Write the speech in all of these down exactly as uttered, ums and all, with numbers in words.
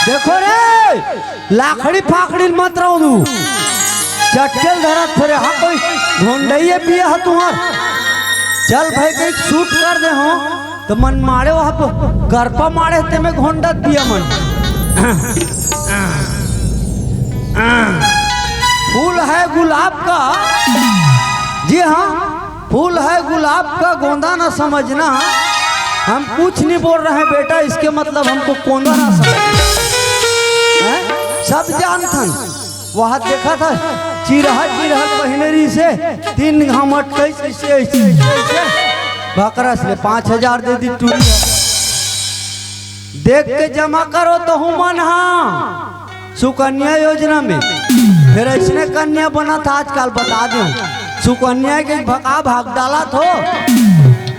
देखो रे, लाखड़ी फाखड़ी मत रहो तू। चटकेल धरत फिरे, हाँ, कोई घोंडइये पिया है तुम्हार। चल भाई, कहीं शूट कर दे हो, तो मन मारे वहाँ पर गरपा मारे ते में घोंडत पिया मन। फूल है गुलाब का, जी हाँ, फूल है गुलाब का, गोंदा ना समझना। हम कुछ नहीं बोल रहे हैं बेटा, इसके मतलब हमको कोंदा ना समझना। हैं? सब जानथन। वहाँ देखा था, चिरहा चिरहा पहिने रही से, तीन घाम अटकई से, ऐसे, ऐसे, ऐसे, ऐसे। भकरस ले पाँच हजार दे दी टूरी। देख के जमा करो तो हूँ मन, हाँ। सुकन्या योजना में। फिर ऐसने कन्या बनत हे आजकल, बता देंव। सुकन्या के भका भाग डालत हो।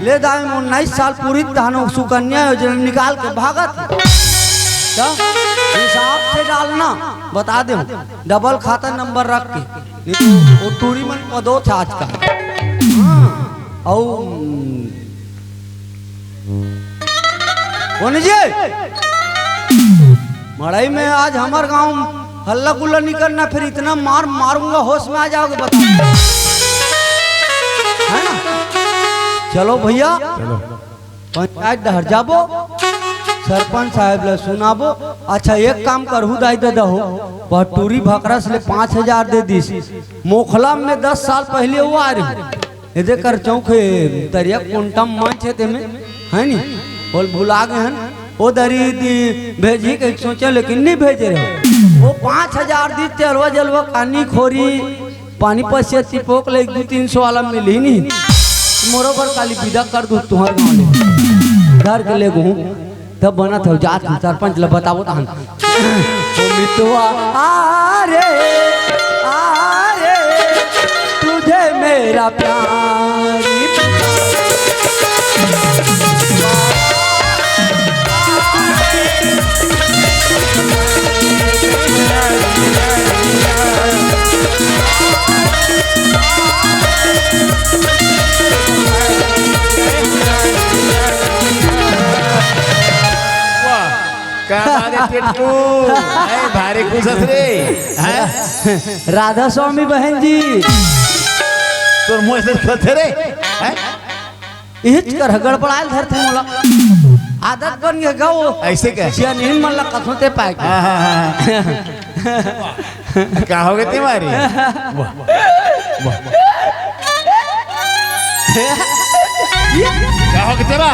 ले दाई, उन्नीस साल पूरी तहनो सुकन्या योजना निकाल के भागत। तो हिसाब से डालना, बता देंव। डबल खाता नंबर रख के। नहीं तो वो टूरी मन पदो थे आजकल। हाँ। अउ कौन जी? मड़ई में आज हमर गांव हल्ला गुल्ला नहीं करना, फिर इतना मार मारूंगा, होश में आ जाओगे, बता। है ना? चलो भैया, चलो। पंचायत डहर जाबो, सरपंच साहब ले सुनाबो। अच्छा, एक काम करहू दाई ददा हो, वह टूरी भकरस ले पाँच हजार दे दीस। मोखला में दस साल पहले वो आ रही, एदे कर चौक हे, तरिया कोंटा मंच हे तेमे, है नी? बोल भुला गए हन। ओ दरी दी भेजी के सोचे, लेकिन नहीं भेजे रहे। वो पाँच हजार दी, तेलवा जलवा, कानी खोरी, पानी पसिया, तिपोक ले एक दू तीन सौ वाला मिली नहीं। मोरो बर काली विदा कर दू तुहर गाँव ले। घर के ले गहूँ। तब बनत हव, जात हन, सरपंच ल बतावो तहन। ओ मितवा, आ रे, आ रे, तुझे मेरा प्यार। वाह, का बात हे टेटकू? हैं, भारी खुश हस रे। हैं? राधा स्वामी बहन जी। तोर मुँह ऐसे खोलथे रे। हैं? इहिच कर गड़बड़ायल धरथे मोला। आदत बन गे गा वो। ऐसे का? सियानिन मन ला कथों ते पाए के। हाँ, हाँ, हाँ, हाँ। का हो गे तिवारी? वाह, वाह। का हो गे तेरा?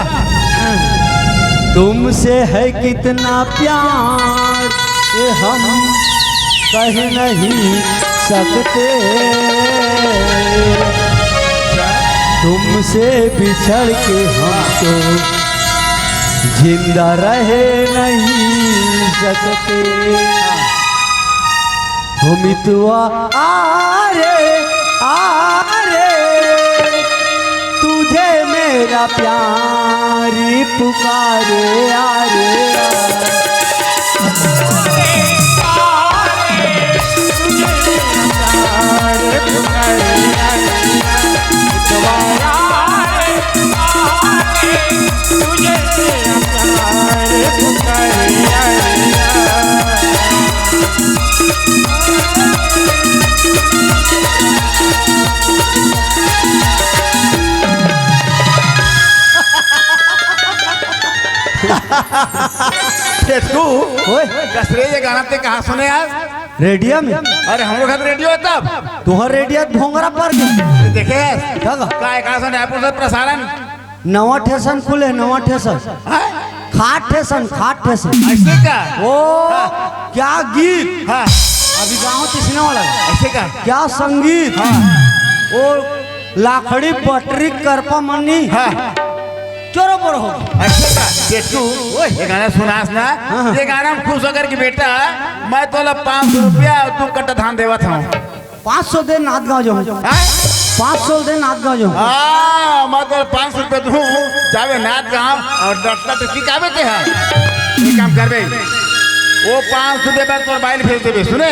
तुमसे है कितना प्यार, ये हम कह नहीं सकते। तुमसे बिछड़ के हम तो जिंदा रह नहीं सकते। हो मितवा, आ रे, आ रे, तुझे मेरा प्यारी पुकारे, आ रे, आ। टेटकू, ओए। कस रे ये गाना ते कहाँ सुने आज? रेडियो में। अरे, हमरो घर रेडियो हे तब। तुहर रेडियो त भोंगरा पर के। देखे? का गा? का एकासे रायपुर से प्रसारण? नवा ठेसन खुले, नवा ठेसन। हाँ? खाट ठेसन, खाट ठेसन। ऐसे का? ओ, हाँ। क्या गीत? हाँ। अभी गाँव तिसने वाला है। ऐसे का? क्या संगीत? हाँ। ओ, लाखड़ी पटरी करपा मन्नी। हाँ। चोरो बोरो हो। अच्छा, टेटकू, ओए। ये गाना सुनास ना, हाँ, हाँ। ये गाना में खुश होकर कि बेटा, मैं तोला पाँच सौ रुपया अउ दू कट्टा धान देवत हूँ। पाँच सौ दे, नांदगांव जाहूँ। हाँ? पाँच सौ दे, नांदगांव जाहूँ। हाँ, मैं तोला पाँच सौ रुपया दूँ, जाबे नांदगांव अउ डटका डटकी काबे ते हा। ये काम करबे। वो पाँच सौ रुपया तोर बाइल भेज देबे, सुने?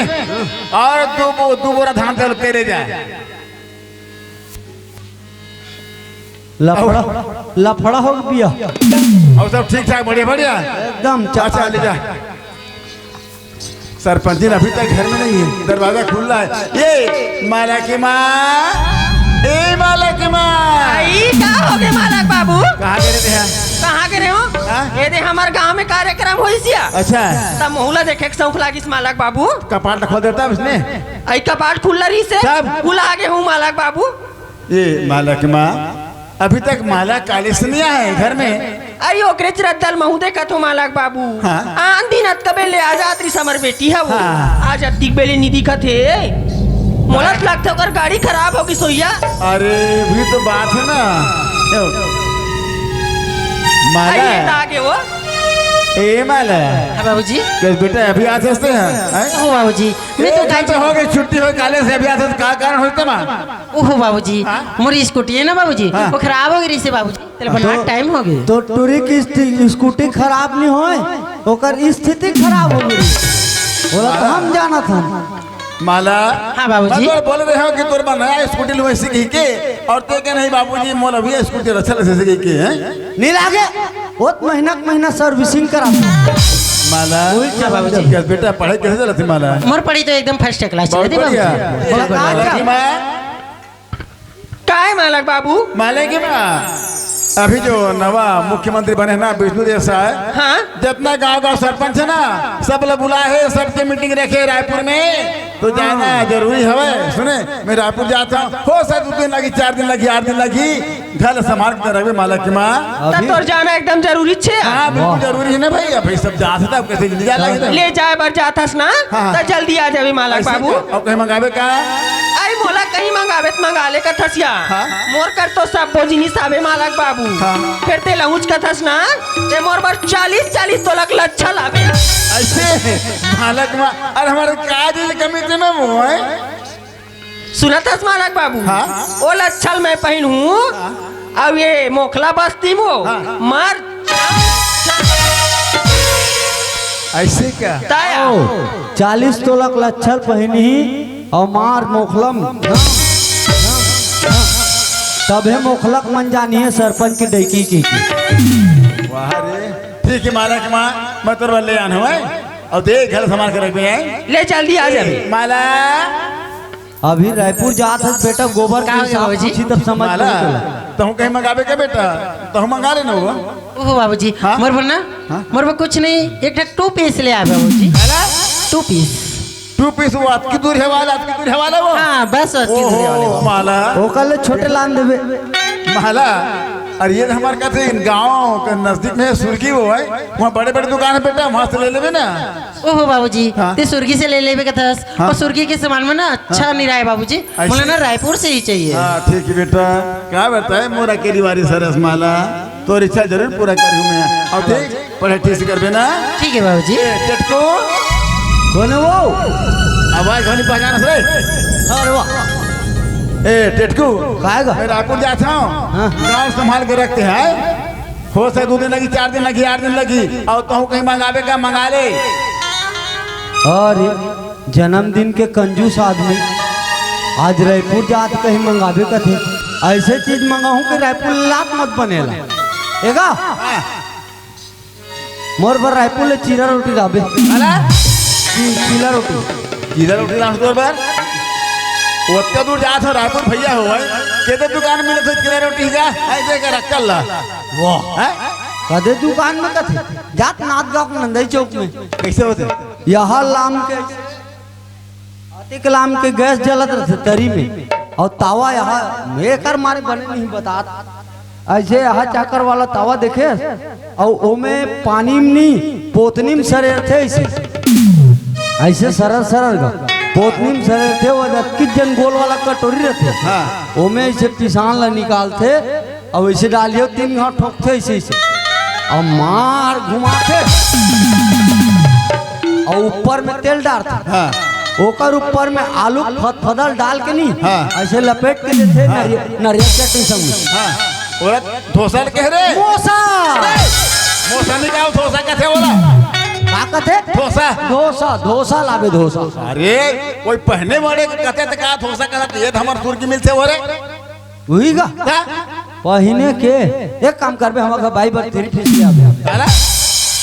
अउ दू बो-, दू बोरा धान तेल तेरे जा। लफड़ा, लफड़ा हो गया। अउ सब ठीक ठाक, बढ़िया, बढ़िया? एकदम अच्छा, चकाचक। ले जा। सरपंचिन अभी तक घर में नहीं है, दरवाजा खुला है। ये माला के माँ, ए माला के माँ। आई, का हो गे मालक बाबू? कहाँ गे रहे थे? कहाँ गे रहे हो? हाँ? ये दे, हमर गांव में कार्यक्रम होइस या। अच्छा। तब मोहला देखे के शौक लागिस मालक बाबू। कपाट खोल देता उसने। आई, कपाट खुला रहिस हे। तब? भुला गे हूँ मालक बाबू। ए माला के माँ, अभी तक माला काले से नहीं आए घर में। अरे ओकरे चरत दल महू देखत हो मालक बाबू। हाँ। आन दिन अतकबे ले आ जात रहिस हमर बेटी ह वो। हाँ। आज अतिक बेले नी दिखत हे। मोला तो लगथे ओकर गाड़ी खराब होगिस होही। अरे, वही तो बात है ना। माला। अरे, ये तो आगे वो। ए माला। हाँ बाबूजी। कस बेटा अभी आत हस ते? हैं? हो बाबूजी। मैं तो ए, कल तो हो गई छुट्टी हो, काले से अभी आत हस, का कारण होता माँ? ओहो बाबूजी, हाँ? मोर स्कूटी है ना बाबूजी, हाँ। वो खराब हो गई रहिस हे बाबूजी, तेला हाँ, बना तो, टाइम हो गई। तो टूरी की स्टि-, स्कूटी खराब नहीं होय, ओकर स्थिति खराब हो गई। बोला तो हाँ। हम जानत हन। माला, हाँ बाबूजी। मैं तो बोल रहे हो कि तोर बा नया स्कूटी लुए सीखी के, और ते के नहीं बाबूजी, मोर अभी स्कूटी अच्छा से सीखी के, हैं? नहीं लागे, बहुत महीना के महीना सर्विसिंग करा। माला, वही हाँ बाबूजी। कस बेटा पढ़ाई कैसे चलत हे माला? मोर पढ़ाई तो एकदम फर्स्ट क्लास बहुत चलत हे बढ़िया। बाबूजी। बहुत बढ़िया। माला की माँ, काय मालक बाबू? मालक की माँ, अभी जो नवा मुख्यमंत्री बने हे ना विष्णु देव साय, हाँ? जतना गांव गांव सरपंच है ना, सब ला बुलाए हे, सबके मीटिंग रखे हे रायपुर में, तो जाना जरूरी हवे। सुने, मैं रायपुर जात हूँ, हो सकथे दू दिन लगी, चार दिन लगी, आठ दिन लगी, घर ला संभाल के रखबे मालक की माँ। त अभी? तोर जाना एकदम जरूरी छे। हाँ, बिल्कुल वाह। जरूरी है ना भाई, अब भाई सब जात हे, तब कैसे ले जा लगे तो। ले जाए बर जात हस ना, हाँ। त जल्दी आ जाबे मालक ऐसे बाबू। का? अब कहीं मंगाबे का? अरे मोला कहीं मंगाबे त मंगा ले कथस या। हाँ। मोर कर तो सब जिनिस आबे मालक बाबू। हाँ। फिर ते लहुच कथस ना, ते मोर बर चालीस चालीस तोला के लच्छा लाबे। ऐसे मालक माँ, अरे हमारे का चीज कमी थी मैं वो है? सुनत हस मालक बाबू? हाँ। ओ लच्छा ल मैं पहिनहूँ, हाँ। अब ये मोखला बस्ती मो, हाँ। मार। ऐसे क्या? ताया। ओ, चालीस तोला के लच्छा ल पहिनही और मार मोखलम। तभे मोखलक मन जानी है सरपंच की डैकी की। वाह रे, ठीक है मालक माँ, मैं तोर बर ले आन हूँ, और देख घर संभाल के रखबे। ले जल्दी आ जाबे। माला। अभी रायपुर जात हस बेटा, गोबर के का हो गया हिसाब बाबूजी? पूछी तब समझ माला, में चला। तहूँ कहीं मंगाबे का बेटा? तहूँ मंगा लेना वो। ओहो बाबूजी, हाँ? मोर बर ना, हाँ? मोर बर कुछ नहीं, एक ठा टू पीस ले आ बाबूजी। माला? To fees. टू पीस वो अतकी दूर हे वाला, अतकी दूर हे वाला वो? हाँ, बस अतकी दूर हे वाला ओहो, वो। माला। ओकर ले छोटे लान देबे। माला, अरे ये तो हमारे कहते हैं, इन गाँव के नजदीक में सुर्गी वो है, वहाँ बड़े-बड़े दुकान है बेटा, वहाँ से ले लेबे ना। ओहो बाबूजी, हाँ। ते सुर्गी से ले लेबे कथस। हाँ। और सुर्गी के सामान में ना अच्छा हाँ। नहीं रहा है बाबूजी। ऐसे? मोला ना रायपुर से ही चाहिए। हाँ, ठीक है बेटा। क्या बेटा है मोरा के दीवारी सरस माला? तोर इच्छा जरूर पूरा करूँ मैं। और ठीक, पढ़ाई ठीक से करबे ना? ठीक है बाबूजी। ए, टेटको। कौन है वो? आवाज घनी पहचान रे। अरे वाह। ए, टेटको। काहे गा? मैं रायपुर जात हूँ। हाँ। गाँव संभाल के रखते हैं। हो सके दू दिन लगी, चार दिन लगी, आठ दिन लगी, और तहूँ कहीं मंगाबे का मंगा ले। अरे जन्मदिन के कंजूस आदमी आज रायपुर जात कहीं मंगाबे कथे। ऐसे चीज मंगाहूँ कि रायपुर लात मत बनेला। एगा मोर बर रायपुर ले चीरा रोटी लाबे। अला? चीरा रोटी। चीरा रोटी लान तोर बर? ओतका दूर जात हो रायपुर भैया हो भाई। केदे दुकान मिले तो चीरा रोटी जा। ऐसे कर अक्कल ला। वाह। हैं? कदे दुकान में कथे? जात नाथ गाँव के नंदई चौक में। कैसे होते? यहाँ लाम के, अतिक लाम के गैस जलत रहथे तरी में, और तावा यहाँ एकर मारे बने नहीं बतात। ऐसे यहाँ चाकर वाला तावा देखे, और ओमे पानी में नहीं, पोतनी में सरे रहथे ऐसे, ऐसे सरर सरर गा, पोतनी में सरे रहथे, वो अतकित जन गोल वाला कटोरी रहथे, हाँ। ओमे ऐसे पिसान ला निकालथे, अब ऐसे डालियो, तीन घाव ठोकथे ऐसे, ऐसे। अब मार घुमाथे। और ऊपर में तेल डालथे। हाँ। ओकर ऊपर में आलू फदफदल डाल के नहीं, हाँ। ऐसे लपेट के देथे हाँ। नरिय-, नरियर चटनी संग में। हाँ। ओला डोसा ल कह रे। मोसा। मोसा नहीं कहा, डोसा कथे ओला। का कथे? डोसा। डोसा, डोसा लाबे डोसा। अरे, कोई पहने वाले के कथे त का डोसा कहत, ये त हमर सुर की मिलथे वो रे। उही गा? का? पहिने के एक काम करबे, हमर घर बाई बर थ्री पीस ले आबे। काला?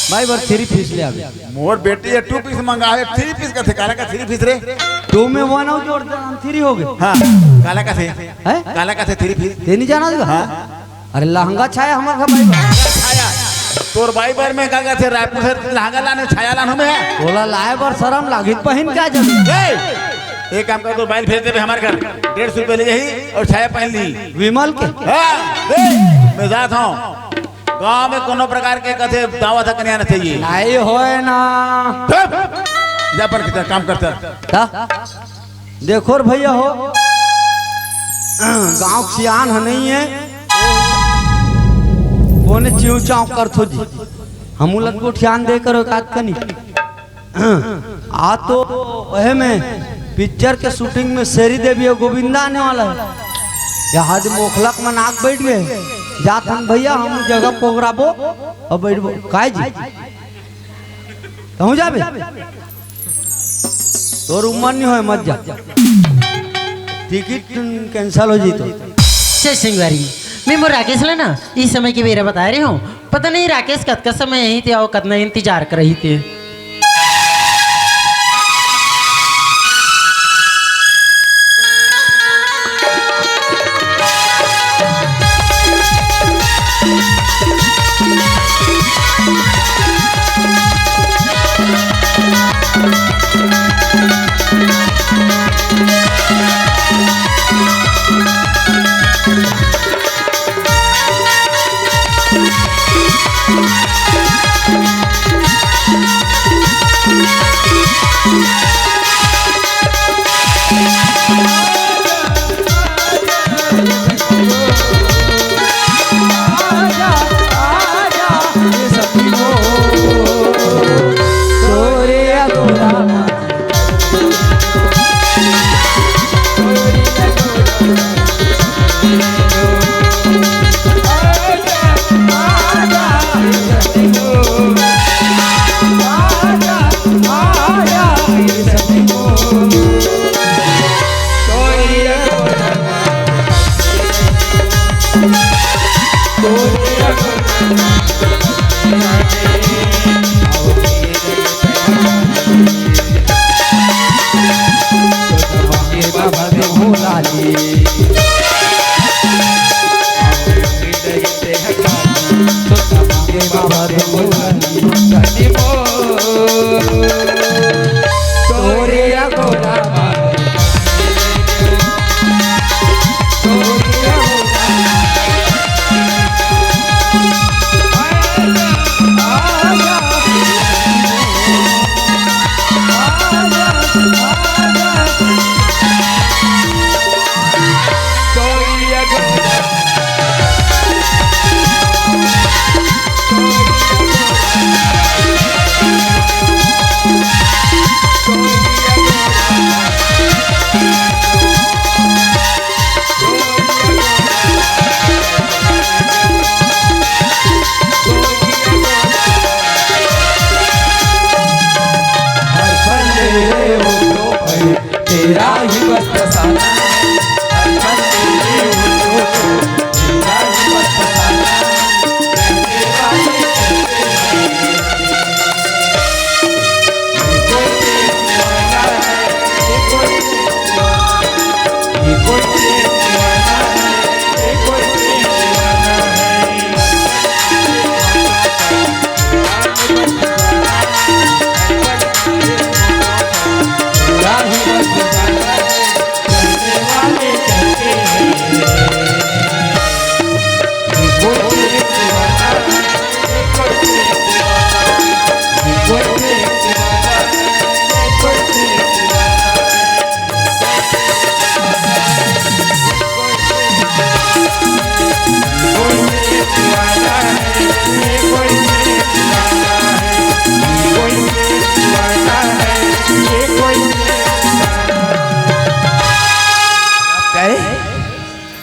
भाई बर थ्री पीस ले आबे। मोर बेटी ये टू पीस मंगावे, थ्री पीस कथे, काला का थ्री पीस रे? टू में वन अउ जोड़ दे, थ्री हो गे। हाँ, काला कथे? हैं? काला कथे थ्री पीस? ते नहीं जाना था? हाँ। अरे लहंगा छाया हमर घर भाई। छाया। तोर भाई बर में का कथे, रायपुर से लहंगा लाने, छाया लाने में है। ओला लाए बर शरम लागित पहिन का जब। ए, एक काम कर, तोर भाई भेज देबे हमर घर, डेढ़ सौ रुपये ले जाही अउ छाया पहन ली। विमल के? हाँ, ए, मैं जात हूँ। गांव में कोनो प्रकार के कथे दावा था कन्या ना चाहिए। नहीं होए ना। चुप! जा अपन के काम करता। ता? देखो रे भैया हो, गांव के सियान ह नहीं है, कोने चिंव चांव करथो जी। हमू ला गोठियान दे करो एक आध कनी। आ तो ओहे में पिक्चर के शूटिंग में शेरी देवी अउ गोविंदा आने वाला है। यहाँ आज मोखलक मन आग बैठ गए, जात हन भैया, हम जगह पोगराबो अउ बैठबो। काय जी? कहूँ जाबे? तोर उम्र नहीं होए, मत जा, टिकट कैंसिल हो जी तो। से सिंगवारी, मैं मोर राकेश ला ना इस समय के बेरा बताए रहे हूँ। पता नहीं राकेश कतका समय यहीं थे अउ कतना इंतजार कर रही थे।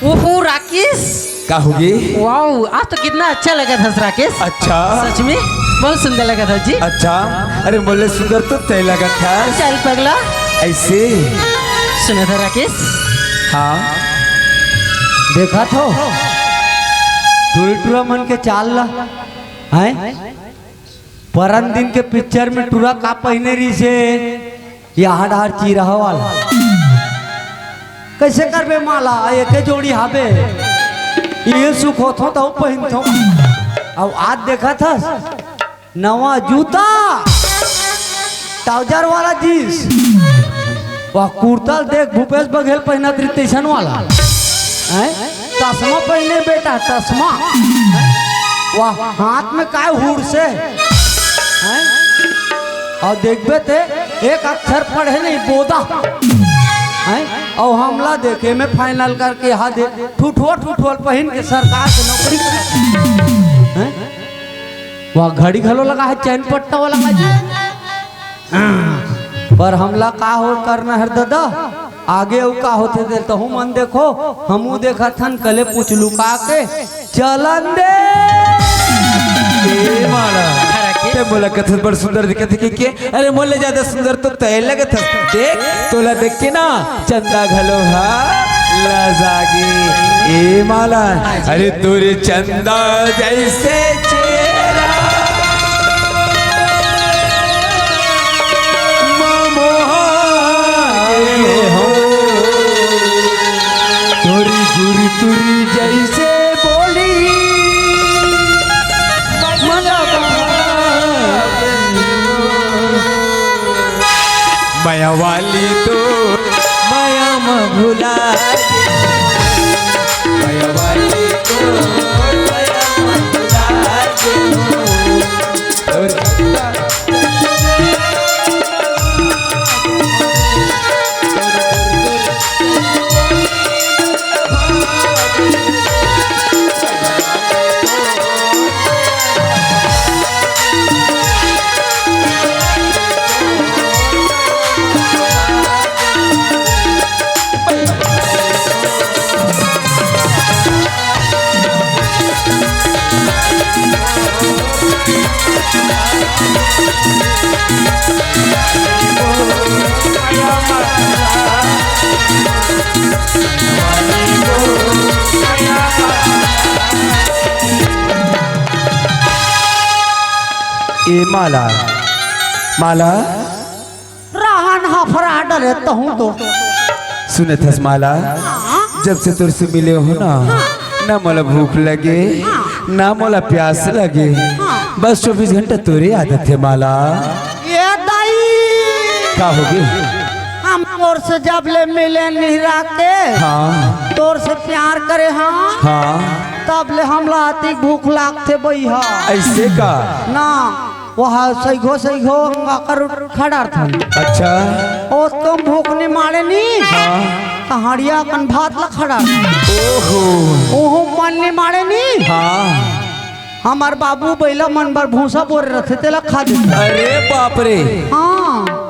ओहो राकेश, का होगे? वाओ, आज तो कितना अच्छा लगा था राकेश। अच्छा। सच में बहुत सुंदर लगा था जी। अच्छा, अरे मोले सुंदर तो तय लगा था। चल पगला। ऐसे। सुना था राकेश? हाँ। देखा थो टुरी टुरा मन के चाल ला, हैं? परन दिन के पिक्चर में टूरा का पहिने रहिसे? यहा डार चिरहा वाला। कइसे करबे माला, एके जोड़ी हाबे। ये सुख होथो त पहिनथो। अब आज देखत हस, नवा जूता, ट्राउजर वाला जींस, वह कुर्ता देख भूपेश बघेल पहिनत रहिस तइसन वाला। हैं? चश्मा पहिने बेटा, चश्मा। वह हाथ में काय हुरसे? हैं? अउ देखबे ते एक अक्षर पढ़े नहीं, बोदा। हैं? अउ हमला देखे में फाइनल करके हा दे, ठुठुआ ठुठुआ पहिन के सरकार के नौकरी करे। हैं? वह घड़ी घलो लगा हे, चैन पट्टा वाला लगा जी। पर हमला का हो करना हे दादा, आगे अउ का होथे दे तहू मन देखो, हमू देखत हन, कले पूछ लुका के चलन दे। ए माला, ते मोला कथस बड़ सुंदर दिखत हे के? अरे मोले ज्यादा सुंदर तो तय लगत हस। देख, तोला देख के ना चंदा घलो हा लजा गे। ए माला, अरे तोरे चंदा जइसे चेहरा ममोहा गे हो, तोरी गुरतुरी जइसे बोली मन भावे। मया वाली तो मया म भुला गे। मया वाली तो मया म भुला गे। ए माला, माला। रहन हफरा डरे तहूँ तो। सुनत हस माला, हाँ। जब से तोर से मिले हो ना, हाँ। ना मोला भूख लगे, हाँ। ना मोला प्यास लगे, हाँ। बस चौबीस घंटा तोरे आदत हे माला। ए दाई। का होगे? हम तोर से जब ले मिले निहरा के, हाँ। तोर से प्यार करे हाँ, हाँ। तब ले हमला अतिक भूख लागथे बइहा। अइसे का? ना, वहा सइघो सइघो अंगा कर खड़ा रथन। अच्छा। ओ तुम भूख नी मारे नी? हाँ। त हड़िया कन भात ला खड़ा रथन। ओहो। ओहू मन नी मारे नी? हाँ। हमर बाबू बइला मन बर भूसा बोरे रथे, तेला खा देथे। अरे बाप रे। हाँ।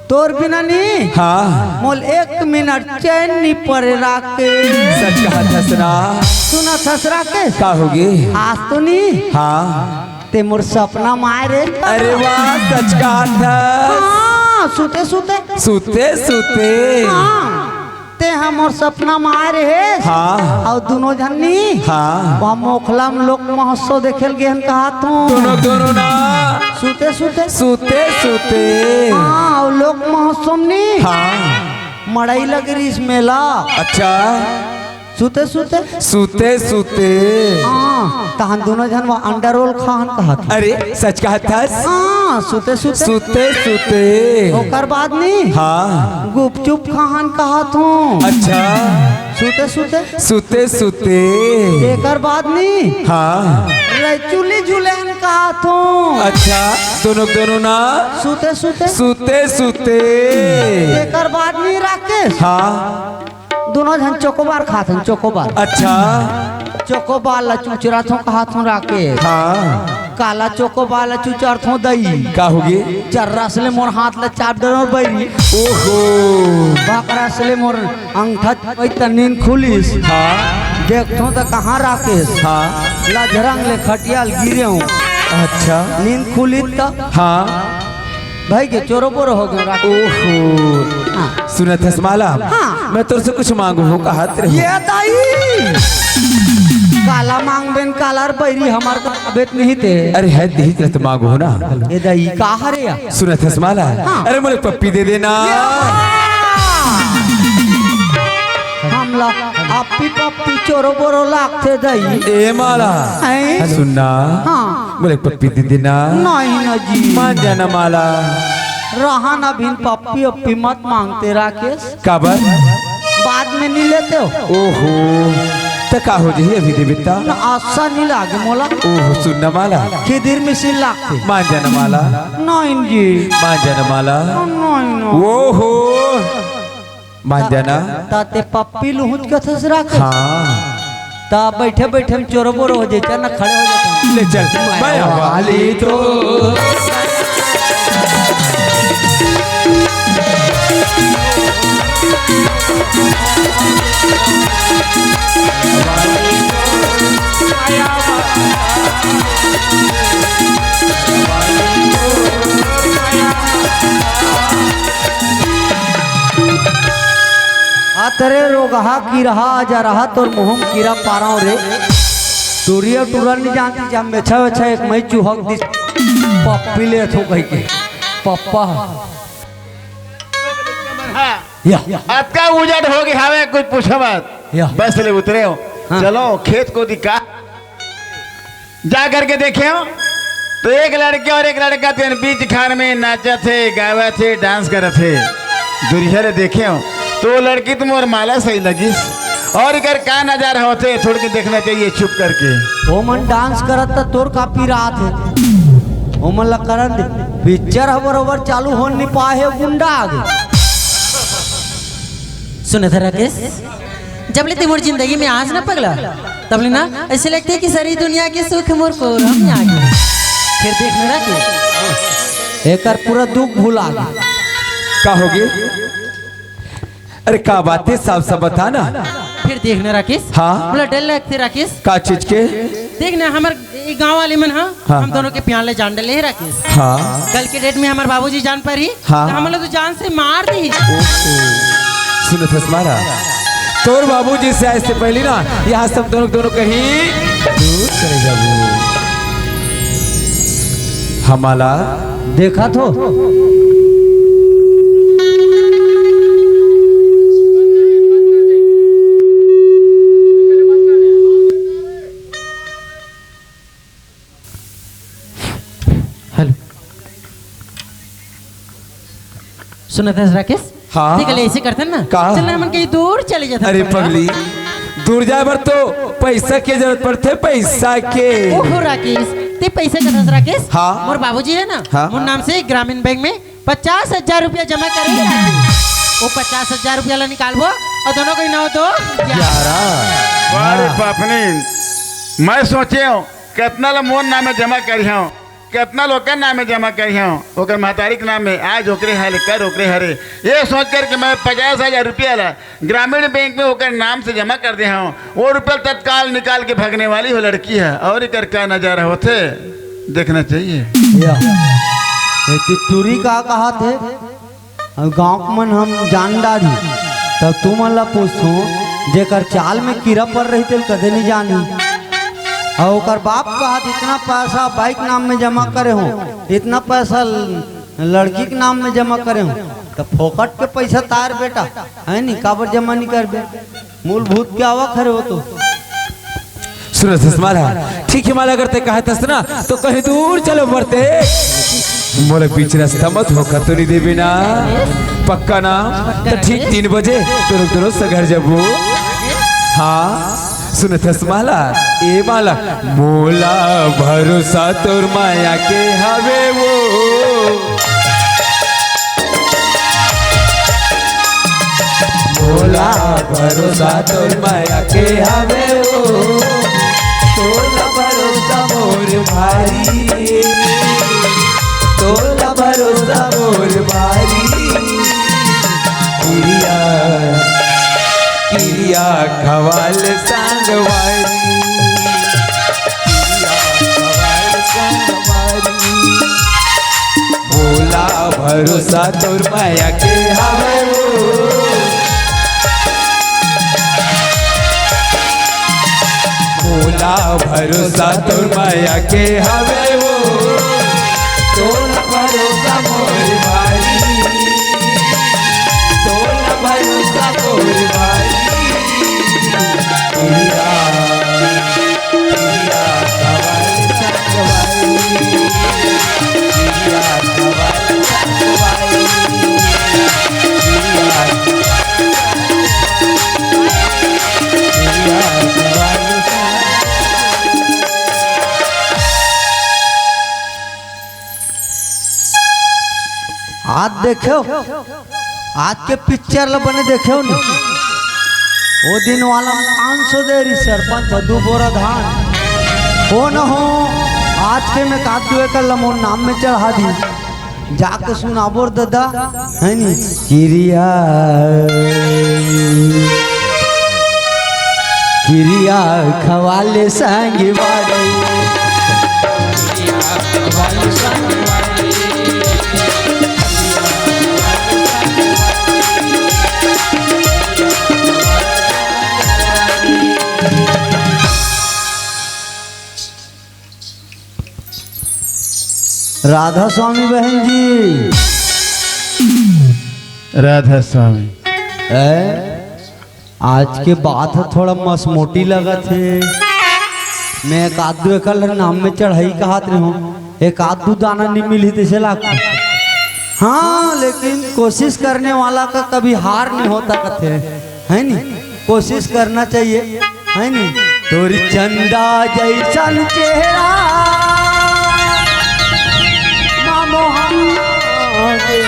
तोर बिना नी हाँ। मोल एक मिनट चैन नी परे राकेश। सच कहत हस ना। सुनत हस राकेश? का होगे? आज तो नी हाँ। ते मोर सपना म आय रे। अरे वाह, सच कहत हस। हाँ, सुते सुते। सुते सुते। हाँ। ते ह मोर सपना म आय रहे। हाँ। अउ दुनो झन नी। हाँ। वहाँ मोखला म लोक महोत्सव देखे ल गेहन कहत हूँ। दुनो, दुनो ना। सुते, सुते। सुते, सुते। हाँ, अउ लोक महोत्सव म नी। हाँ। मड़ई लगे रहिस मेला। अच्छा। सुते, सुते। सुते, सुते। हाँ, तहन दुनो झन वहाँ अंडा रोल खाहन कहत हूँ। अरे, सच कहत हस? हाँ, सुते सुते। सुते सुते। ओकर बाद नी? हाँ। गुपचुप खाहन कहत हूँ। अच्छा। सुते सुते। सुते सुते। तेकर बाद नी? हाँ। रैचुली झुलेन कहत हूँ। अच्छा, दोनों दोनों ना? सुते सुते। सुते सुते। तेकर बाद नी राकेश? हाँ। दुनो झन चोकोबार खाथन, चोकोबार। अच्छा। चोकोबार ला चुचराथों कहाथों राकेश। हाँ। काला चोकोबार ला चुचरथों दई। का होगे? चर्रा से ले मोर हाथ ला चाप डरोर बई। ओहो। भकरा से ले मोर अंगठा चबई त नींद खुलिस। हाँ। देखथों त कहाँ राकेश? हाँ। लझरंग ले खटिया ल गिरे हूँ। अच्छा। नींद खुलिस त? हाँ। भाई के चोरो बोरो हो गयो राकेश। ओहो। हाँ। सुनत हस माला? हाँ। मैं तोर से कुछ मांगू हूँ, कहत रही। ये दाई। काला मांगबेन काला रे बइरी, हमर तो तबीयत नहीं ते। अरे है, दिही त मांगहूं ना। ए दई, का हरे या? सुनत हस माला? हाँ। अरे मोला पप्पी दे देना। हमला अप्पी पप्पी चोरो बोरो लागथे दई। ए माला। हैं? सुन ना। हाँ। मोला पप्पी दे देना। नहीं ना जी। मान जाना माला। रहा ना, अभी पप्पी अप्पी मत मांगते राकेश। काबर? बाद में नहीं लेते हो। ओहो, त का हो जही अभी देबे त? ना, अच्छा नहीं लागे मोला। ओहो, सुन ना माला। खिदिर मिसिर लागथे। मान जाना माला। नहीं जी। मान जाना माला। नहीं ना। ओहो, मान जाना। त ते पप्पी लुहुत कथस राकेश। हाँ। त बइठे बइठे में चोरो बोरो हो जाए, चल ना खड़े हो जाए। ले चल। मैं वाली तो अतरे रोगहा किरहा अजरहा तोर मुहूं म कीरा पारंव रे। टूरी अउ टूरा नइ जानती, जब मेछा वेछा एक मई चुहक दिस, पप्पी लेथों कहिके। पप्पा। हाँ। या। अतका उजट हो गे हावे, कुछ पूछो मत। या। बस ले उतरे हो। हाँ। चलो, खेत कोती का जा करके देखेंव, तो एक लड़के अउ एक लड़का तेन बीच खार में नाचत हे, गावत हे, डांस करत हे। दूरिहा ले देखेंव, तो वो लड़की तो मोर माला सही लगिस। अउ एकर का नजारा होथे, थोड़ के देखना चाहिए छुप करके। ओमन डांस करत त तोर का पिरात हे? ओमन ला करन दे। पिक्चर ह बरोबर चालू होन नइ पाए हे, गुंडा आगे। सुनत हस राकेश, जब ले ते मोर जिंदगी में आस ना पगला, तब ले ना अइसे लगथे कि सारी दुनिया के सुख मोर कोरा में आगे। फेर देख ना राकेश, एकर पूरा दुख भुला गे। का होगे? अरे का बात हे, साफ साफ बता ना। फेर देख ना राकेश, हाँ? मोला डर लगथे राकेश। का चीज के? देख ना, हमर ए गांव वाले मन ह, हाँ, हम हाँ। दोनों के प्यार ले जान डले हे राकेश। हाँ। कल के डेट में हमर बाबूजी जान परही, हाँ। त हमन ला तो जान से मार दिही। ओहो। सुनत हस माला, तोर बाबूजी से आए से पहली ना, यहाँ से हम दोनों, दोनों कहीं दूर चले जाबो। हमला देखा तो। हेलो। सुनत हस राकेश? हाँ। देख ले, अइसे करथन ना। का? चल ना, हमन कहीं दूर चले जाथन अरे पगला। पगली, दूर जाए बर तो पैसा के जरूरत पड़थे, पैसा के। ओहो राकेश, ते पैसा कथस राकेश? हाँ। मोर बाबूजी हे ना, हाँ। मोर नाम से ग्रामीण बैंक में पचास हजार रुपया जमा करे हे राकेश। वो पचास हजार रुपया ला निकालबो अउ दोनों कहीं नौ दो ग्यारह। ग्यारह। वाह रे हाँ। बापनी, मैं सोचेंव, कतना ला मोर नाम में जमा करिहंव, कतना लोगन नाम में जमा करिहंव, ओकर महतारी के नाम में, आज ओकरे हरे, कल ओकरे हरे। ये सोच करके मैं पचास हजार रुपया ला ग्रामीण बैंक में ओकर नाम से जमा कर देहंव। वो रुपया तत्काल निकाल के भगने वाली हो लड़की हे। अउ एकर का नजारा होथे, देखना चाहिए। या। ए, तू टूरी का कहत हे? अउ गाँव के मन हम जान डारही, तब तुमन ला पूछथों, जेकर चाल में कीरा पर रही, तेला कदे नइ जानही। अउ ओकर बाप कहत, "इतना पैसा बाई के नाम में जमा करे हों, इतना पैसा ल-, लड़की के नाम में जमा करे हों।" त फोकट के पैसा तार बेटा, हे नी, काबर जमा नइ करबे? मूलभूत के आवक हरे वो तो। सुनत हस माला, ठीक हे माला, अगर ते कहत हस ना, तो कहीं दूर चले बर ते। मोला बीच रस्ता मत धोखा तो नइ देबे ना? पक्का ना? तो ठीक तीन बजे तोर दोनों से घर जाबो। हाँ, सुनत हस माला, ए माला, मोला भरोसा तोर माया के हवे वो। मोला भरोसा तोर माया के हवे वो, तोला भरोसा मोर भारी, तोला भरोसा मोर भारी। किरिया, किरिया खवाल संगवारी, किरिया खवाल संगवारी। मोला भरोसा तोर माया के हवे वो। तोला भरोसा तोर मया के हवे वो, तोला भरोसा मोर भाई, तोला भरोसा मोर भाई। किरिया, किरिया खवाले संगवारी, किरिया खवाले संगवारी, किरिया खवाले संगवारी, किरिया खवाले संगवारी। आज देखेव, आज के पिक्चर ल बने देखेव न, ओ दिन वाला पाँच सौ दे रही सरपंच ह, दू बोरा धान। कोन हो? आज के में कात दुए कर ल मोर नाम में चढ़ा दी। जाके सुनाबो रे ददा, है नी? किरिया, किरिया खवाले संगवारी। राधा स्वामी बहन जी। राधा स्वामी। ए, आज के बात ह थोड़ा मसमोटी लगत हे। मैं एक आध दू एकड़ ल नाम में चढ़ाई कहत रहे हूँ, एक आध दू दाना नहीं मिली तैसे लागथे। हाँ, लेकिन कोशिश करने वाला का कभी हार नहीं होता कथे, है नी? कोशिश करना चाहिए, है नी? तोर चंदा जैसन चेहरा ना मोहा दे।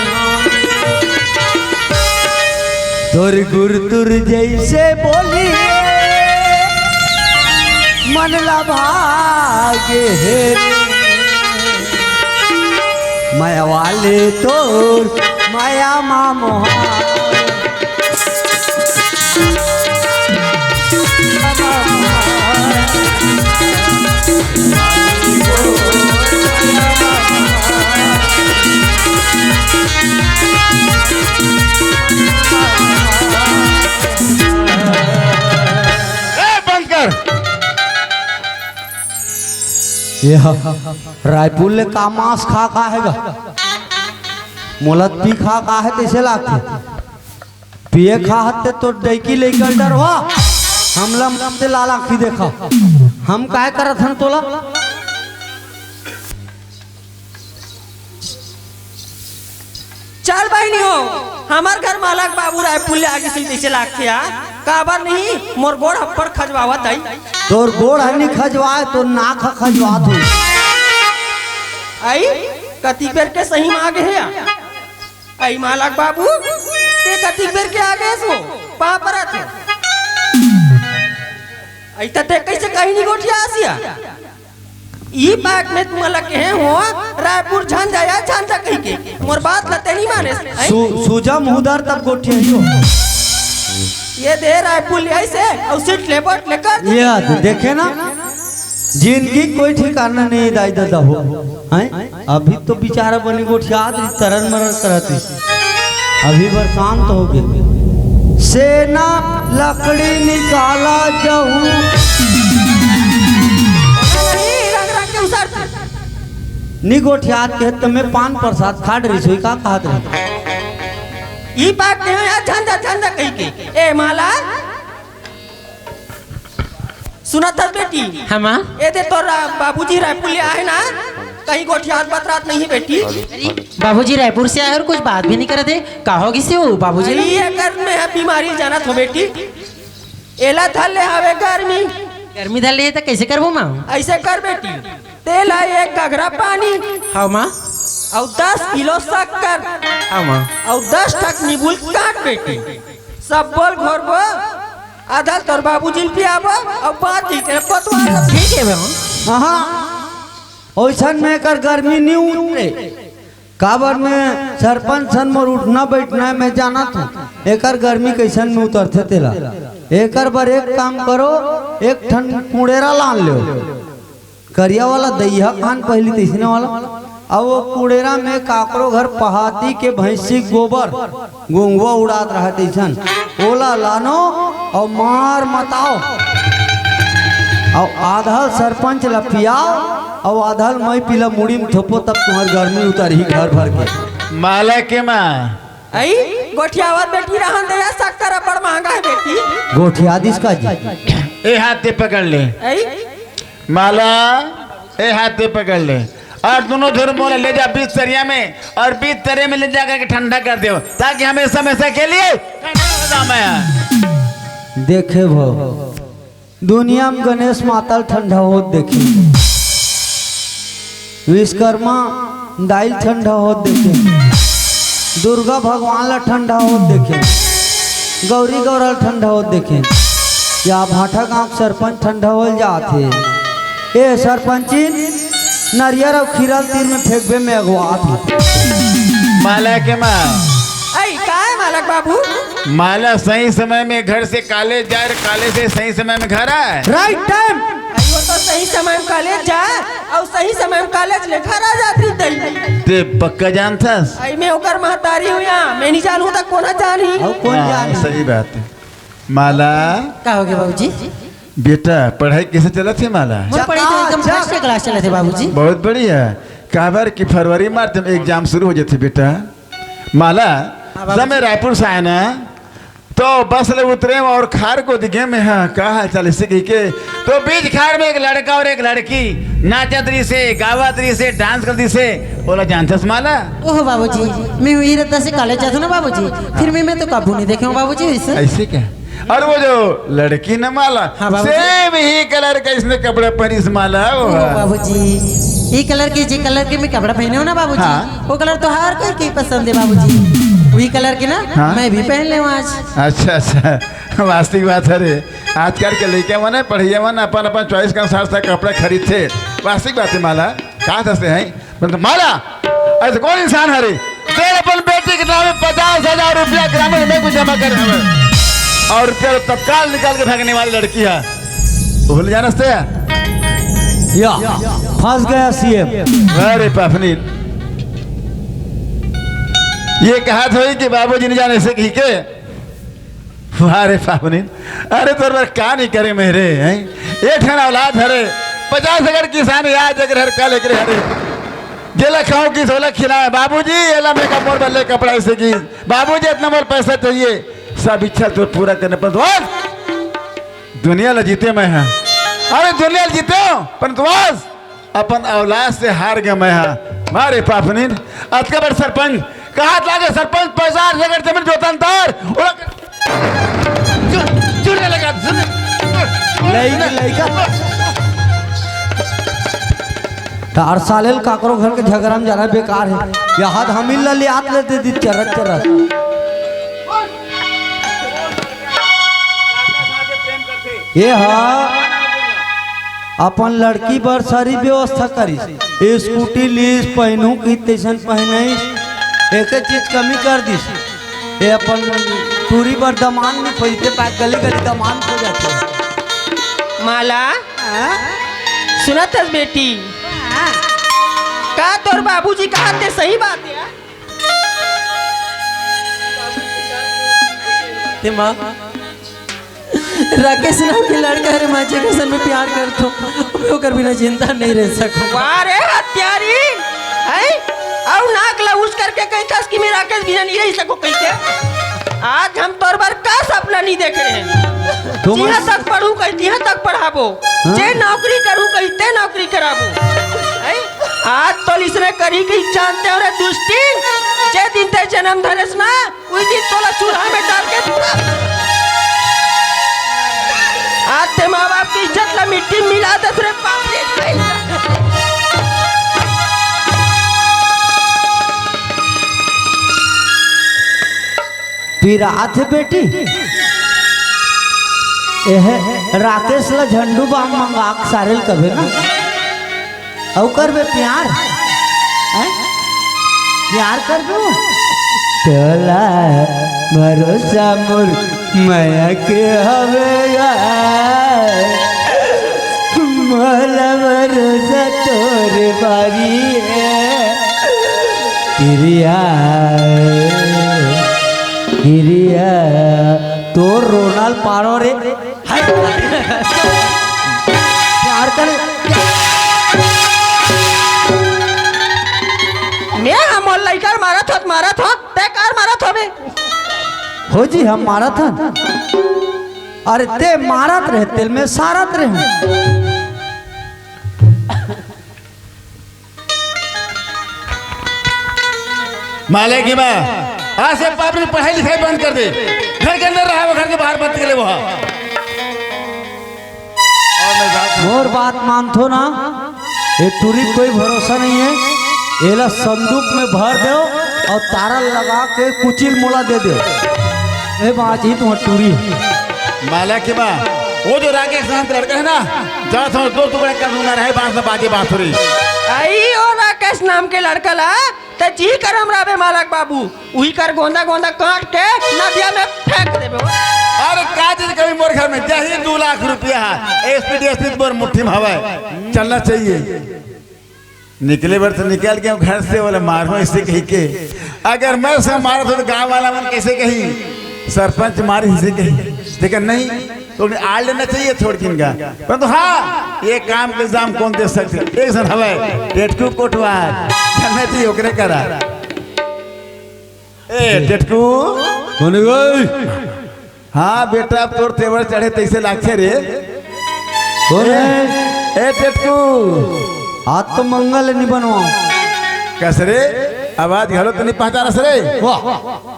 तोर गुरतुर जैसे बोली मन ला भागे हे रे। मया वाले तोर मया मा मोहा। ए, बंद कर। ये ह-, रायपुर ले का मांस खा का हे गा? मोला पी खा का हे तैसे लागथे। पिए खा हते तो डैकी लेकर डर हो। हमला मत लाल आँखी देखा। हम काय करत हन तोला? चल बहिनी हो, हमर घर मालक बाबू रायपुर ले आगे से तैसे लागथे आ। काबर नहीं, मोर गोड़ हप्पड़ खजवावत आई। तोर गोड़ ह नहीं खजवाए, तोर नाक ह खजवात हो। आई, कती बेर के सही मांगे हे आ। आई मालक बाबू, ते कती बेर के आगे सो, पा परत हो। आई त ते कैसे कहीं नहीं गोठिया आसिया? ई बात में तुमला कहे हो, रायपुर झन जाया झन जा कही के। मोर बात ल ते नहीं माने। हैं? सु-, सुजा मुहूदर तब गोठिया ही हो। ये दे रायपुर ले आई से, और सीट ले बट ले कर दे। ये आदि देखे ना, जिंदगी कोई ठिकाना नहीं दाई दादा हो। हैं? अभी तो बेचारा बनी गोठियात रही, तरन मरन करत रही। अभी बर शांत हो गए। सेना लकड़ी निकाला जाऊ। अरे, रंग रंग के उसार था। नी गोठियात के त मैं पान प्रसाद खाट रही सोई का कहत रही। ई बात नहीं हो यार, झंझा, झंझा कही के। ए माला, सुनत हस बेटी? हाँ, माँ। ए दे तोर रा-, बाबूजी रायपुर ले आए ना, कहीं गोठियात बतरात नहीं है बेटी। अरे, बाबूजी रायपुर से आए और कुछ बात भी नहीं करते। का हो गिसे हो बाबूजी? अरे, ये कर में है बीमारी जानत हो बेटी। एला धर ले हवे गर्मी। गर्मी धर ले त कैसे करबो माँ? ऐसे कर बेटी, तेला एक घघरा पानी। हाँ माँ। और दस किलो शक्कर। हाँ माँ। और दस ठक नींबू काट बेटी। सब बोल घोरबो, आधा तोर बाबूजी ल पियाबो, अउ बाकी के कोतवाल ल। ठीक है बाबू। हाँ, ओइसन में एकर गर्मी नी उतरे। काबर में सरपंच सन मोर उठना बैठना है, मैं जानत हूँ। एकर गर्मी कैसन में उतरथे तेला। एकर बर एक काम करो, एक ठन कुड़ेरा लान लो। करिया वाला दइहा खान पहिली तइसने वाला। अब वो कुड़ेरा में काकरो घर पहाती के भैंसी गोबर गुंगवा उड़ात रहे तइसन, ओला लानो अउ मार मताओ। अउ आधा ल सरपंच ला पियाव, अउ आधा ल मैं पीला मुड़ी में थोपो, तब तुम्हार गर्मी उतरही घर भर के। माला के माँ। अई, गोठियावत बैठी रहन दे, या शक्कर अब्बड़ महंगा हे बेटी। गोठिया दिस का जी? ए हाथ दे पकड़ ले। अई? माला, ए हाथ दे पकड़ ले। अउ दूनों झन मोला ले जा बीच तरिया में, अउ बीच तरिया में ले जा करके ठंडा कर देव, ताकि हमेशा हमेशा के लिए ठंडा हो जाऊं मैं। देखे भो, दुनिया में गणेश माता ल ठंडा होत देखे, विश्वकर्मा दाई ल ठंडा होत देखे, दुर्गा भगवान ला ठंडा होत देखे, गौरी गौरा ल ठंडा होत देखे, या भाठा गांव के सरपंच ठंडा होल जात हे। ए सरपंचिन, नरियर अउ खीरा ल तीर में फेंकबे में अगुवात हे। माला के माँ। अई, का हे मालक बाबू? माला सही समय में घर से कॉलेज जाए, कॉलेज से सही समय में घर आए। Right time. अई, वो तो सही समय में कॉलेज जाए अउ सही समय में कॉलेज ले घर आ जात रही तई। ते पक्का जानथस? अई, मैं ओकर महतारी हूँ या, मैं नहीं जानूँ त कोन जानही? अउ कोन हाँ, जानी? सही बात हे। माला। का हो गे बाबूजी? बेटा, पढ़ाई कइसे चलत हे माला? मोर पढ़ाई तो एकदम चकाचक। फर्स्ट क्लास चलत हे बाबूजी। बहुत बढ़िया। काबर कि फरवरी मार्च में एग्जाम शुरू हो जाथे बेटा। माला, हाँ बाबूजी। जब मैं रायपुर से आए ना, तो बस ले उतरे अउ खार कोती गे मैं, हाँ, का हाल चाल हे कहिके, तो बीच खार में एक लड़का अउ एक लड़की नाचत रहिसे, गावत रहिसे, डांस करत रहिसे, ओला जानथस माला? ओहो बाबूजी, मैं उही रद्दा से कॉलेज जाथों ना बाबूजी, फिर मैं, मैं तो कभू नहीं देखे हूँ बाबूजी वइसे। अइसे का? अउ वो जो लड़की न माला, हाँ बाबूजी। सेम ही कलर के इसने कपड़ा पहिनिस माला, वो ओहो है। बाबूजी, ये कलर के, जे कलर के मैं कपड़ा पहिने हूँ ना बाबूजी, हाँ। वो कलर तो हर कोई के पसंद हे बाबूजी। वही कलर के ना हाँ। मैं भी पहिन लेहूँ आज। अच्छा, अच्छा, वास्तविक बात हे रे। आजकल के लइका मन हे, पढ़इया मन अपन अपन चॉइस के अनुसार से कपड़ा खरीदथे। वास्तविक बात हे माला, का दसते हैं? मतलब, माला, अइसे कोन इंसान हरे, तें अपन बेटी के नाम में पचास हजार रुपया ग्रामीण बैंक में जमा करे हवे अउ तें तत्काल निकाल के भागने वाली लड़की हे? भूल जाना से या, फंस गया सीएम। अरे पाफनी, ये कहत होही कि बाबूजी नहीं जाने से कहिके। वाह रे पावनी, अरे तोर बर का नहीं करे मेरे, हैं? एक ठन औलाद हरे, पचास एकड़ किसान हे, आज एकरे हर, कल एकरे हरे। जेला खाऊं कि सोला खिलाए, बाबूजी, एला मैं का मोर बर ले कपड़ा अइसे कि, बाबूजी, इतना मोर पैसा चाहिए, सब इच्छा तो पूरा करने पर दुनिया ला जीते मैं, हाँ। अरे दुनिया ला जीते हो, पर दुआ अपन औलाद से हार गे मैं हा। मारे पापनीन, अतका बड़ सरपंच, कहात लागे सरपंच, पचास एकड़ जमीन जोतन तार, ओला चु-, चुने लगा, चुने। लइका, लइका। तार साले ल काकरो घर के झगड़ा में जाना बेकार हे। यहाँ हम इल्ला ले आत लेते दी चरत चरत। ये हा अपन लड़की बर सारी व्यवस्था करिस, स्कूटी लीस, पहनू की तैसन पहनइस, एक चीज कमी कर दिस। ये अपन टूरी बर दमान नहीं खोजते, पा गली गली दमान खोजत हे। माला, हाँ? सुनत हस बेटी? हाँ। का तोर बाबूजी कहा ते सही बात हे? ते माँ, राकेश नाम के लड़का हरे, मैं जेकर संग में प्यार करथों, मैं ओकर बिना जिंदा नहीं रह सकूं। वाह रे हत्यारी, हैं? अउ नाक ला ऊंच करके कहिथस कि मैं राकेश बिना नहीं रह सकूं कहिके। आज हम तोर बर का सपना नहीं देखे रहेन। तुम जिहां तक पढ़हूं कहिथे, तिहां तक पढ़ाबो। हाँ? जे नौकरी करहूं कहिथे, ते नौकरी कराबो। हैं? आज तो इसने करी कही जानते हो रे दुष्टिन, जे दिन ते जन्म धरेस ना, उही दिन तोला चूल्हा में डाल के, आज ते माँ बाप के इज्जत ला मिट्टी में मिला देस रे, बाप रे। पिरात हे बेटी, एह राकेश ला झंडू बाम मंगा के सारे ल कबे ना। अउ करबे प्यार? हैं? प्यार करबे? तोला भरोसा मोर मया के हवे यार, मोला भरोसा तोर बारी हे। किरिया, किरिया, तोर रोना ल पारो रे। हट। मारत हो, ते कार मारत होबे। हो जी, हम मारत हन। अरे ते मारत रहे, तेल में सारत रहे। माले की बा, आज से पापड़ी पढ़ाई लिखाई बंद कर दे। घर के अंदर रहा, घर के बाहर मत निकले वो। और मैं बात मोर बात मानथो ना, ये टूरी कोई भरोसा नहीं है। एला संदूक में भर दो और तारा लगा के कुचिल मोला दे दो। ए बाजी तुम्हार टूरी। माला के बा, वो जो राकेश नाम के लड़का है ना, जा समझ दो टुकड़े कर दूंगा, रहे बांस में बाजे बांसुरी। आई ओ राकेश नाम के लड़का ला, ते जी करम राबे मालक बाबू, उही कर गोंदा गोंदा काट के नदिया में फेंक देबे। अरे का चीज कमी मोर घर में, जही दू लाख रुपया है, एसपी डीएसपी मोर मुट्ठी में हवे, चलना चाहिए। निकले बर तो निकल गए घर से, बोले मारो इसे कही के। अगर मैं उसे मारा तो गांव वाला मन कैसे कही, सरपंच मारे इसे कही। लेकिन नहीं, तो उन्हें आड़ लेना चाहिए थोड़ दिन का। परंतु हाँ, ये काम के इल्जाम कौन दे सकते? एक जन हवे, टेटकू कोटवार, चलना चाहिए ओकरे करा। ए टेटकू। कौन है भाई? हाँ बेटा, अब तोर तेवर चढ़े तैसे लागथे रे। कौन है? ए टेटकू। आज तो मंगल नहीं बनवाओ। कस रे, आवाज घलो तो नहीं पहचानस रे। वाह।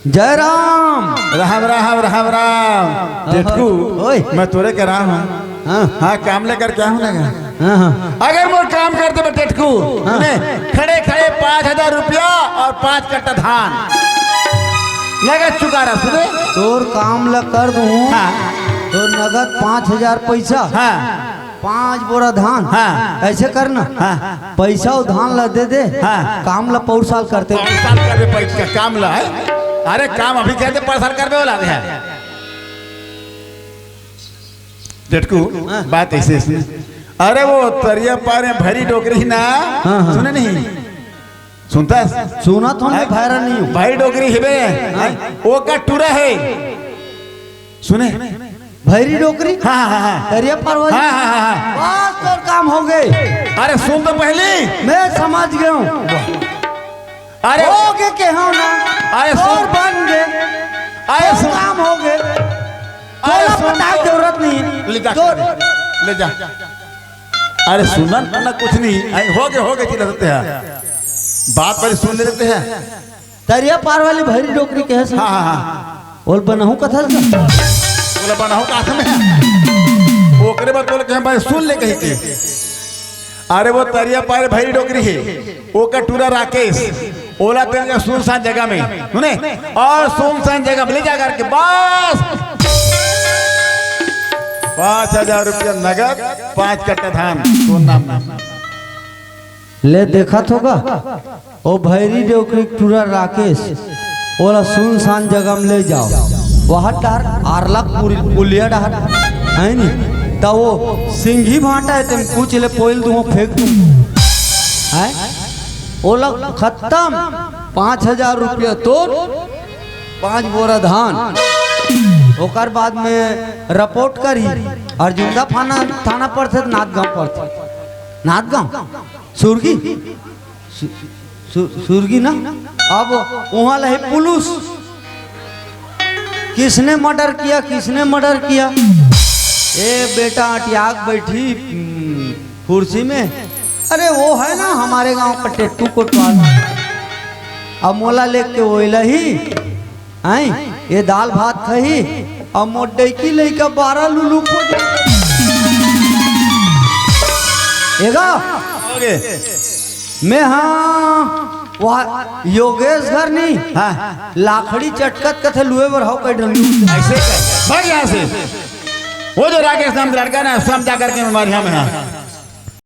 जय राम। राम राम राम राम। टेटकू, ओए। मैं तोरे के राम हूँ। हाँ। हाँ, काम लेकर क्या होने का? हाँ, हाँ। अगर मोर काम कर देबे टेटकू, हाँ। ने खड़े खड़े पाँच हजार रुपया और पाँच कट्टा धान नगद चुका रहा, सुने? तोर काम ला कर दूँ। हाँ। तो नगद पाँच हजार पैसा। हाँ। पाँच बोरा धान। हाँ। ऐसे करना। हाँ। पैसा और धान ला दे दे। हाँ। काम ला पौर साल करते। पौर साल करबे पैसा काम ला है। अरे काम अभी कहते पौर साल करबे वाला है। जेठकू, हाँ। बात ऐसे, ऐसे। अरे वो तरिया पार में भरी डोकरी ना, हाँ, हाँ। सुने नहीं? सुनता? सुना तो मैं भैरा नहीं हूँ। भरी डोकरी हेबे, हाँ। ओका टूरा है। सुने? भैरी डोकरी? हाँ, हाँ, हाँ, हाँ। तरिया पार वाली? हाँ, हाँ, हाँ, हाँ। बस तोर काम हो गए। अरे सुन तो पहली। मैं समझ गया हूँ। अरे हो गए के हो ना? अरे सुन। तोर बन गए। अरे तोर सुन। काम हो गए। अरे तोला सुन बताए तो। जरूरत नहीं। ले जा, तो ले जा। अरे सुनन ना कुछ नहीं। अरे हो गए, हो गए, चिल्ला सकते हैं। बात पर सुन लेते हैं। तरिया पार वाली भैरी डोकरी कहे से। हाँ, हाँ, हाँ। ओल बनहु कथा से। ओला बनहु कथा में। ओकरे बाद तोला कहे भाई सुन ले कही के। अरे वो तरिया पार भैरी डोकरी है। ओकर टूरा राकेश। ओला तेरे का सुनसान जगह में। सुने? और सुनसान जगह में ले जा करके बस। पाँच हजार रुपया नगद, पाँच कट्टा धान, तोर नाम में। ले देखत होगा, ओ भैरी डोकरी टूरा राकेश, ओला सुनसान जगह में ले जाओ। वहाँ डहर आरला पुल-, पुलिया डहर, है नी? त वो सिंघी भांटा है, तेम कुछ ले पोइल दूँ, फेंक दूँ। हैं? ओला खत्म, पाँच हजार रुपया तोर, पाँच बोरा धान। ओकर बाद में रिपोर्ट करही, अर्जुंदा थाना, थाना पड़थे, नाथ गांव पड़थे, नाथ गांव। सुरगी? सु-, सु-, सुरगी ना? अब वहाँ लहे पुलिस। किसने मर्डर किया, किसने मर्डर किया? ए बेटा, अटियाक बैठी, हम्म, कुर्सी में। अरे, वो है ना हमारे गांव का टेट्टू कोटवाल। अब मोला लेके वो लही। हैं? ये दाल भात खाही, अब मोर डैकी लइका बारह लुलु खोज। एगा? हो गे। मैं हाँ, वहाँ योगेश घर नहीं? हाँ। लाखड़ी चटकत कथे लुए बर हव कई ढंग। ऐसे कर। भाग यहाँ से। वो जो राकेश नाम का लड़का ना, समझा करके मैं मार यहाँ में हाँ।